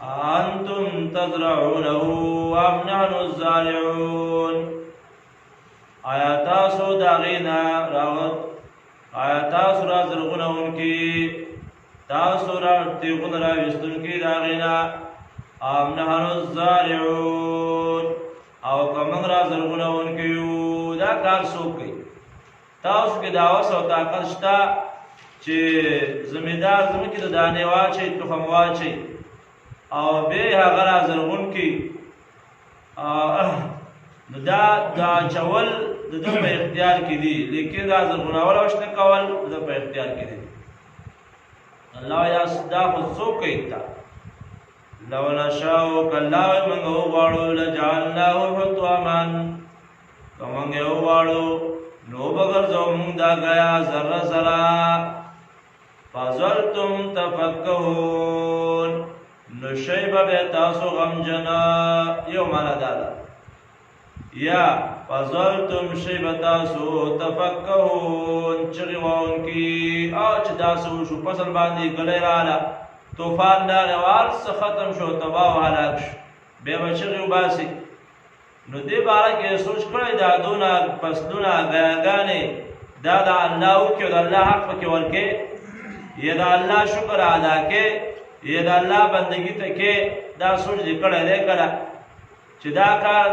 انتم تزرعونه ام نحن الزارعون، آیا تاسو د هغې نه راغت، آیا تاسو را زرغونونکي، تاسو را تېغونه راویستونکي د هغې نه؟ ام نحن الزارعون، او که موږ را زرغونونکي یو؟ دا کار څوک کوي؟ تاسو کې دا وس او طاقت شته چې زمیندار ځمکې ته دانې واچوي، تخم واچوي او بیا یې هغه را زرغون کړي؟ نو دا د اچول د ده په اختیار کې دي، لیکن دا زرغونول او شنه کول د ده په اختیار کې دي. الله یا دا خو څوک کوي؟ تا لو نشاء، که الله وایي موږ وغواړو، لجعلناه حطاما، که موږ یې وغواړو نو به ګرځو موږ دا ګیا ذره ذره. فظلتم تفکهون، نو شی به بیا تاسو غمجنه. یو معنا دا ده، یا فظلتم شی به تاسو تفکهون، چغې وهونکي، او چې داسې وشو فصل باندې ږلۍ راغله، طوفان راغی او هر څه ختم شو، تباه او هلاک شو، بیا به چغې وباسي. نو دې باره کې سوچ کړی دا دونه فصلونه ګیاګانې دا د الله وکړي او د الله حق پکې ورکې، یا د الله شکر ادا کې، یا د الله بندګي ته کې، دا سوچ دې کړی دی کله چې دا کار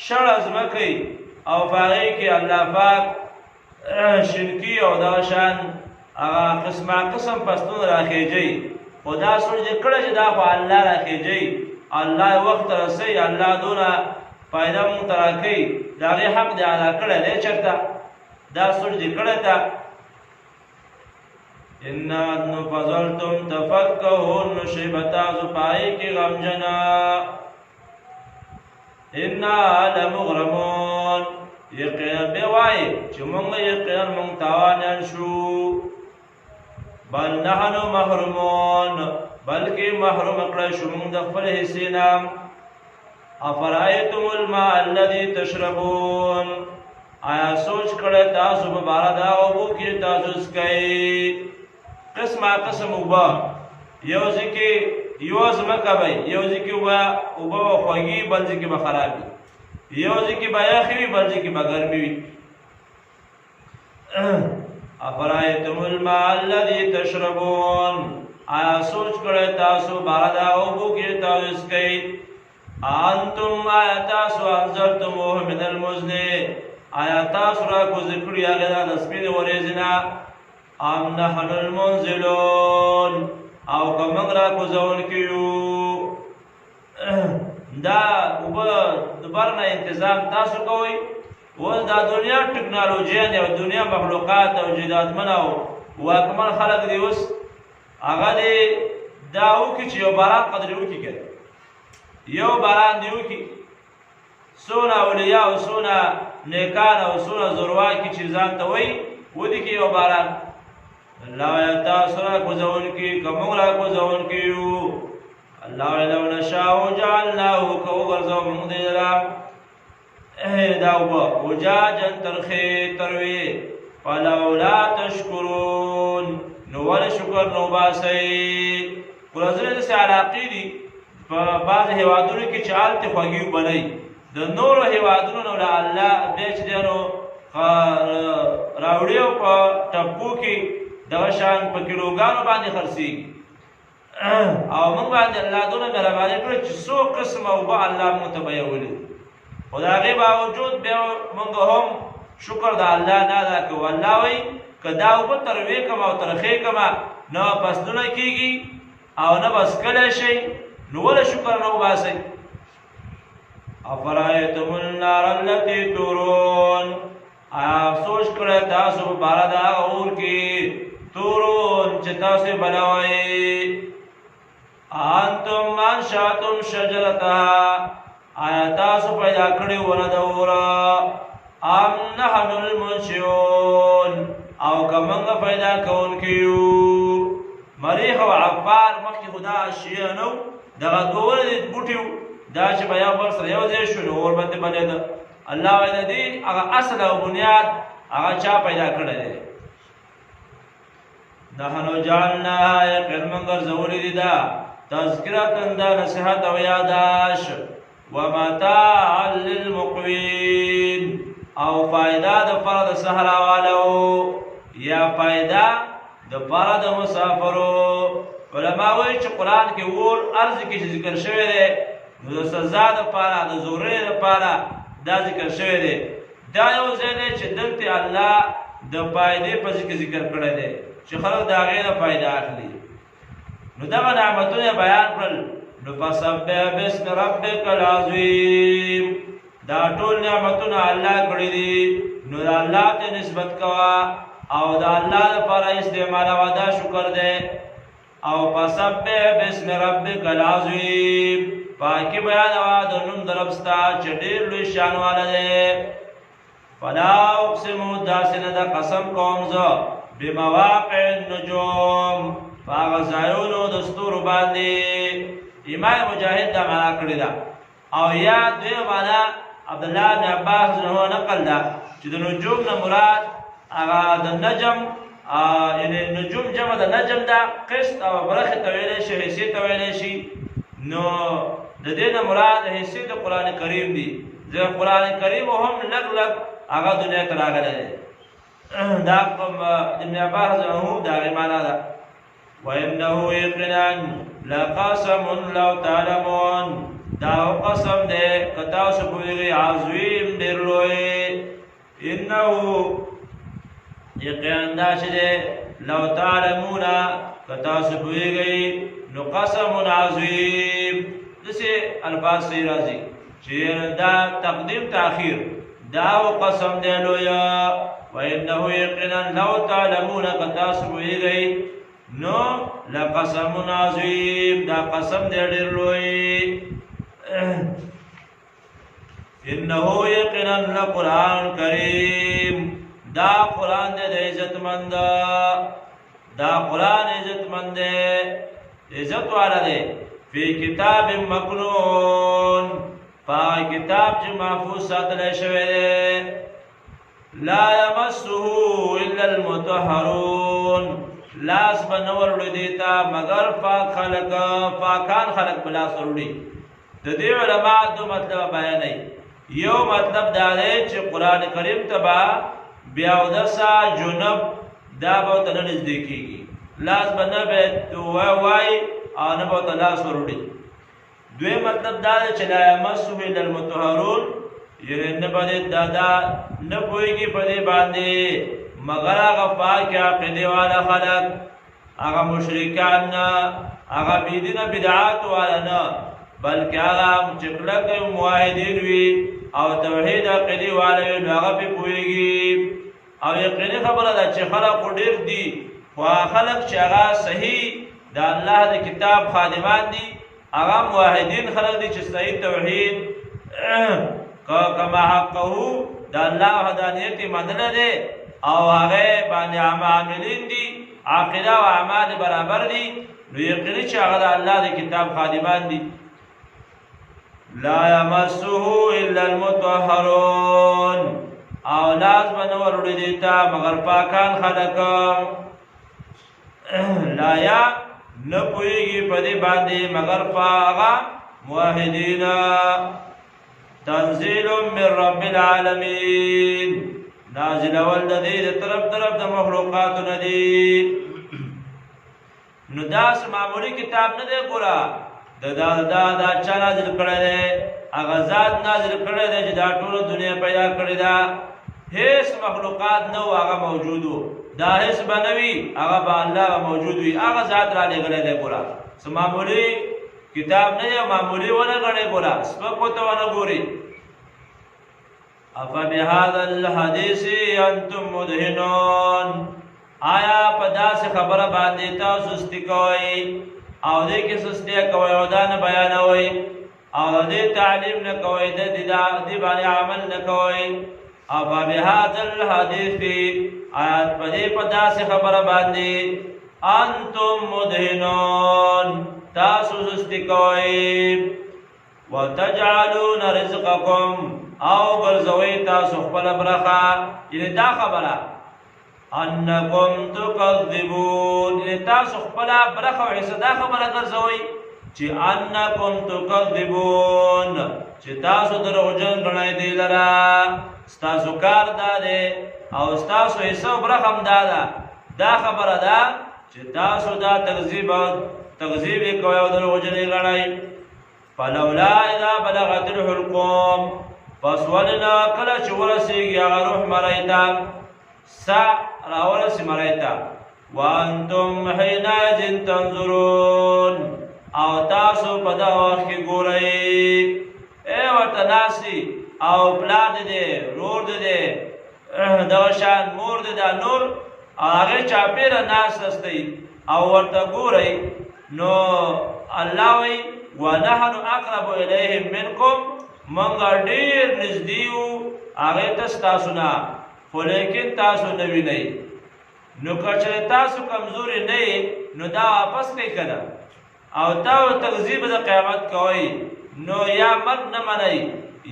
شړه ځمکه او په هغې کې الله پاک شینکي او دغه شان هغه قسمه قسم فصلونه راخېږي، خو دا سوچ دې کړی چې دا خو الله راخېږي، الله یې وخت رسوي، الله دونه فایده مونږ ته راکوي، د هغې حق دې ادا کړی دی چېرته؟ دا سوچ دې کړی ته؟ انا نو فظلتم تفکهون، نو شی به تاسو په هغې کې غمجنه. انا لمغرمون، یقینا به وایي چې مونږ یقینا مونږ تاوانیان شو. بل نحن محرومون، بلکې محروم کړی شو مونږ د خپل حصې نه. افرأیتم الماء الذي تشربون، آیا سوچ کړی تاسو په باره د هغو اوبو کې تاسو څکئ؟ قسمه قسم اوبه، یو ځای کې یوه ځمکه به وي، یو ځای کې اوبه به خوږې، بل ځای کې به خرابې، یو ځای کې به یخې وي، بل ځای کې به ګرمې وي. افرأیتم الماء الذي تشربون، آیا سوچ کړی تاسو باره د هغو اوبو کې تاسو څکئ؟ انتم، آیا تاسو انزلتموه من المزن، آیا تاسو را کوز کړي هغه د سپینې ورېځې نه؟ ام نحن المنزلون، او که موږ را کوزونکي یو؟ دا اوبه د بر نه انتظام تاسو کوئ؟ اوس دا دنیا ټکنالوژیان او دنیا مخلوقات او جدادمن او واکمن خلک دي، اوس هغه دې دا وکړي چې یو باران قدرې وکړي که یو باران دی وکي، څونه اولیاء او څونه نیکان او څونه زورواکي چې ځان ته وایي ودي کې یو باران. الله وایي تاسو را کوزوونکي که موږ را کوزوونکي یو. الله وایي لو نشاء جعلناه، که وګرځو موږ دې لره دا اوبه اجاجا ترخې تروې، فلولا تشکرون، نو ولې شکر نه وباسئ؟ ورځنې داسې علاقې دي په بعضې هېوادونو کې چې هلته خوږې اوبه نه وي، د نورو هېوادونو نو له الله بیا چې دی نو راوړي او په ټپو کې دغه شان په کیلوګانو باندې خرڅېږي. او موږ باندې الله دونه مهرباني کړې چې څو قسمه اوبه الله موږ ته بیولي، خو د هغې باوجود بیا موږ هم شکر د الله نه ادا کوو. الله وایي که دا اوبه تروې کړم او ترخې کړم نه فصلونه کېږي او نه به څکلی شئ، نو ولې شکر نه وباسئ؟ افرایتم النار التي تورون، آیا سوچ کړی تاسو په باره د هغه اور کې تورون چې تاسو یې بلوئ؟ انتم انشأتم شجرتها، آیا تاسو پیدا کړې ونه د اور؟ ام نحن المنشئون، او که موږ پیدا کوونکي یو؟ مریخ او عفار مخکې خو دا اشیاء نه وو، دغه دوه ونې بوټي وو، دا چې به یو بل سره یو ځای شو نو اور باندې بلېده. الله وایي د دې هغه اصل او بنیاد هغه چا پیدا کړی دی؟ نحنو جعلناها، یقین موږ ګرځولې دي دا تذکرة، دا نصیحت او یاداش، ومتاعا للمقوین، او فائدہ د پر د صحرا والو یا فائدہ د پر د مسافرو. علما وایي چې قرآن کې ور ارض کې چې ذکر شوی دی نو د سزا د پاره د زورې د پاره دا ذکر شوی دی. دا یو ځای دی چې دلته الله د فائدې په ذکر ذکر کړی دی چې خلک د هغې نه فائده اخلي. نو دغه نعمتونه بیان کړل. نو فسبح باسم ربک العظیم، دا ټول نعمتونه الله کړی دي، نو د الله ته نسبت کوه او د الله لپاره استعمالوه، دا شکر دی. او فسبح باسم ربک العظیم، پاکي بیانوه د نوم د رب ستا چې ډېر لوی شان والا دی. فلا اقسم، داسې نه ده قسم کوم زه بمواقع النجوم، په هغه ځایونو د ستورو باندې. امام مجاهد دا معنا کړې ده، او یا دویمه معنا عبدالله بن عباس نه نقل ده چې د نجوم نه مراد هغه د نجم، یعنی نجوم جمع د نجم ده، قسط او برخې ته ویلی شي، حصې ته ویلی شي. نو د دې نه مراد حصې د قرآن کریم دي، ځکه قرآن کریم هم لږ لږ هغه دنیا ته راغلی دی. دا ابن عباس رضی الله عنه د هغې معنا ده. وانه یقینا لقسم لو تعلمون، دا قسم دی که تاسو پوهېږئ، عظیم ډېر لوی. انه یقینا دا چې دی لو تعلمون، که تاسو پوهېږئ نو قسم عظیم. داسې الفاظ صحیح راځي چې دا تقدیم تاخیر، دا قسم دی لوی. وانه یقینا لو تعلمون، که تاسو پوهېږئ نو لقسم عظیم، دا قسم دی ډېر لوی. انه یقینا لقرآن کریم، دا قرآن دی د عزتمند، دا قرآن عزتمند دی، عزت والا دی. فی کتاب مکنون، په کتاب چې محفوظ ساتلی شوی دی. لا یمسه الا المطهرون، لاس به نه وروړي دې ته مګر پاک خلک، پاکان خلک به لاس وروړي. د دې علما دو مطلب بیانوي. یو مطلب دا دی چې قرآن کریم ته به بیا اودسه جنب دا به ورته نه نږدې کېږي، لاس به نه به وایي او نه به ورته لاس وروړي. دویم مطلب دا دی چې لا یمسه الا المطهرون، یعنې نه به دې دا نه پوهېږي په دې باندې مګر هغه پاکې عقیدې والا خلک، هغه مشرکان نه، هغه بېدینه بدعات والا نه، بلکې هغه چې کلک موحدین وي او توحید عقیدې والا وي نو هغه پرې پوهېږي. او یقیني خبره ده چې خلک خو ډېر دي، خو هغه خلک چې هغه صحیح د الله د کتاب خادمان دي هغه موحدین خلک دي چې صحیح توحید کما حقه د الله وحدانیت منل دي او هغه باندې عاملین دي، عقیده او اعمال برابر دي، نو یقیني چې هغه د الله د کتاب خادمان دي. لا یمسه الا المطهرون، او لاس به نه وروړي دي ته مګر پاکان خلک. لا یا نه پوهېږي په دې باندې مګر هغه موحدین. تنزیل من رب العالمین، نازلول د دې د طرف طرف د مخلوقاتو نه دي. نو داس معمولی کتاب نه دی ګوره، د دا دا دا چا نازل کړی دی؟ هغه ذات نازل کړی دی چې دا ټوله دنیا پیدا کړې ده. هیڅ مخلوقات نه وو، هغه موجود وو، دا هیڅ به نه وي، هغه به الله به موجود وي، هغه ذات را لېږلی دی. ګوره څه معمولي کتاب نه دی، معمولي ونه ګڼې، ګوره سپک ورته ونه ګوري. افبهذا الحدیث انتم مدهنون، آیا په داسې خبره باندې تاسو سستی کوئ او دې کې سستی کوئ او دا نه بیانوئ او دې تعلیم نه کوئ، د دې باندې عمل نه کوئ؟ افبهذا الحدیث، آیات په دې په داسې خبره باندې انتم مدهنون تاسو سستی کوئ. وتجعلون رزقکم، او ګرځوئ تاسو خپله برخه، یعنې دا خبره انکم تکذبون، یعنې تاسو خپله برخه او حصه دا خبره ګرځوئ چې انکم تکذبون، چې تاسو دروغجن ګڼئ دی لره. ستاسو کار دا دی او ستاسو حصه او برخه هم دا ده، دا خبره ده چې تاسو دا تکذیب یې کوئ او دروغجن یې ګڼئ. فلولا اذا بلغت الحلقوم، پس ولنا کله چې ورسېږي هغه روح مرۍ ته، سا راورسي مرۍ ته، وانتم حینئذ تنظرون، او تاسو په دغه وخت کې ګورئ. ای ورته ناست او پلار دې دی، ورور دې دی، دغه شان مور دې ده، نور او هغې چاپېره ناست استئ او ورته ګورئ. نو الله وایي ونحن اقرب الیهم منکم، مونږ ډېر نږدې یو هغې ته ستاسو نه، خو لیکن تاسو نه وینئ. نو که چېرې تاسو کمزوري نه یئ نو دا واپس کوئ که نه، او تاسو تکذیب د قیامت کوئ، نو یا مرګ نه منئ،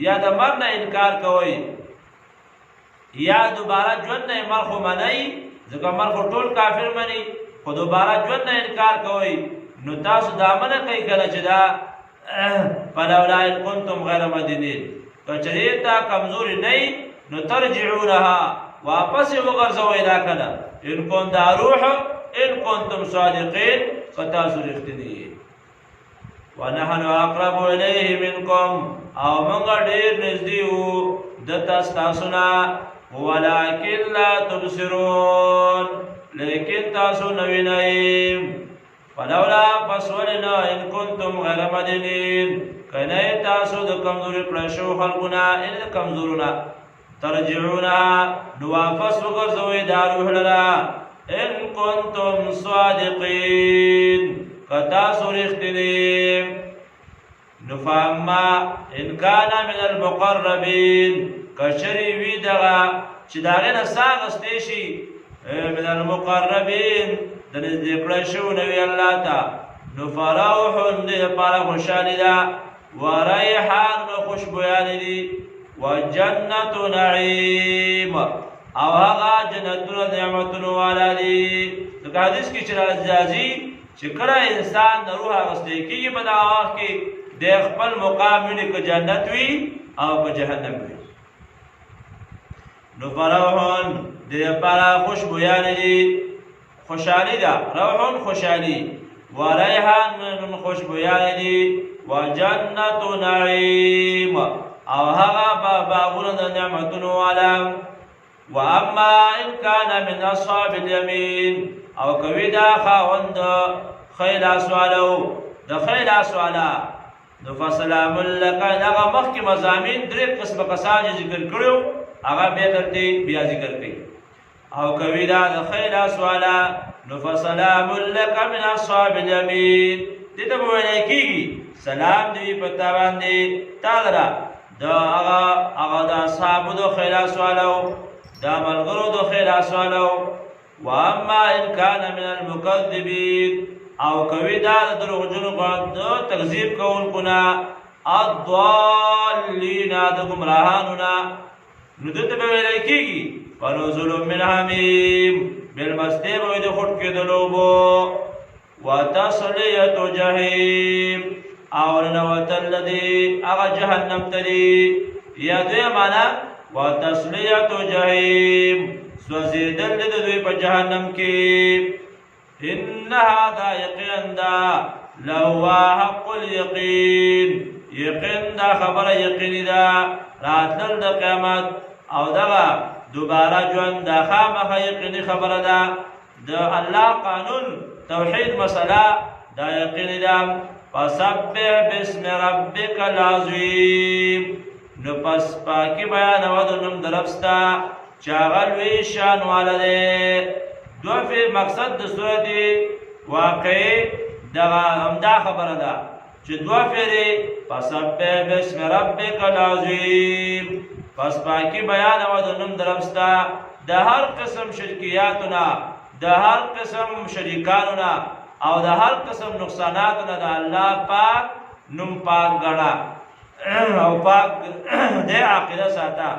یا د مرګ نه انکار کوئ، یا دوباره ژوند نه مرګ خو منئ، ځکه مرګ خو ټول کافر مني، خو دوباره ژوند نه انکار کوئ، نو تاسو دا منه کوئ که نه چې دا فلولا ان کنتم غیر مدینین، که چېرې تا کمزوري نه یئ نو ترجعونها، واپس یې وګرځوئ دا که نه، ان کن دا روح ان کنتم صادقین، که تاسو رښتیني یئ. ونحن اقرب الیه منکم، او موږ ډېر نږدې یو د تاسو نه، ولکن لا تبصرون، لیکن تاسو نه وینئ. فلولا پس ولې نه ان کنتم غیر مدینین، که نه تاسو د کمزوري کړی شوو خلکو نه، یعنې د کمزورو نه، ترجعونها، نو واپس وګرځوئ دا روح لره، ان کنتم صادقین، که تاسو رښتیني. نو فاما ان کان من المقربین، که چېرې وي دغه چې د هغې نه ساه اخیستی شي، من المقربین، د نږدې کړی شوو نه وي الله ته، نو فروح، دې لپاره خوشحالي ده، وریحان، نو خوشبویانې دي، وجنت نعیم، او هغه جنتونه نعمتونو والا دي. ځکه حدیث کې چې راځي چې کله انسان د روح اخیستی کېږي په دغه وخت کې د خپل مقام ویني، که جنت وي او که جهنم وي. نو فروح، دې لپاره خوشبویانې دي، خوشحالي ده، روح خوشحالي، وریحان خوشبویانې دي، وجنت نعیم، او هغه باغونه د نعمتونو والا. واما ان کان من اصحاب الیمین، او کوي دا خاوند ښی لاس والو، د ښی لاس والا، نو فسلام لک. دغه مخکې مضامین درې قسمه کسان چې ذکر کړو هغه بیا دلته بیا ذکر کړي. او کوي دا د ښی لاس والا، نو فسلام لک من اصحاب الیمین، دې ته به ویلی کېږي سلام دی په تا باندې تا لره د هغه هغه د اصحابو د خیلاس والو، د ملګرو د خیلاس والو. واما ان کان من المکذبین، او کوي دا د دروغجنو د تکذیب کوونکو نه، الضالین د ګمراهانو نه، نو ده ته به ویلی کېږي فنزل من حمیم، مېلمستیا به وي د خټ کېدلو اوبو، وتصلیة جحیم، او ننوتل دي هغه جهنم ته دي. یا دویمه معنا وتصلیة جحیم، سوځېدل دي د دوی په جهنم کې. ان هذا یقینا دا لهو حق اليقین، یقین دا خبره یقیني ده، راتلل د قیامت او دغه دوباره ژوند دا خامخا یقیني خبره ده. د الله قانون توحید مسله دا یقیني ده. فسبح باسم ربک العظیم، نو پس پاکي بیانوه د نوم د رب ستا چې هغه لوی شان والا دی. دوه فی مقصد د سورت واقع دغه همدا خبره ده چې دوه فیرې فسبح باسم ربک العظیم، پس پاکي بیانوه د نوم د رب ستا د هر قسم شرکیاتو نه، د هر قسم شریکانو نه، او د هر قسم نقصاناتو نه د الله پاک نوم پاک ګڼه او پاک د عقیده ساته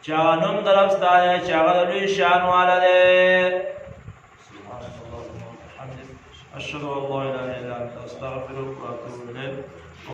چې هغه نوم د رب ستا دی چې هغه د لوی شان والا دی. سبحانك اللهم وبحمدك، أشهد أن لا إله إلا أنت، أستغفرك وأتوب إليك.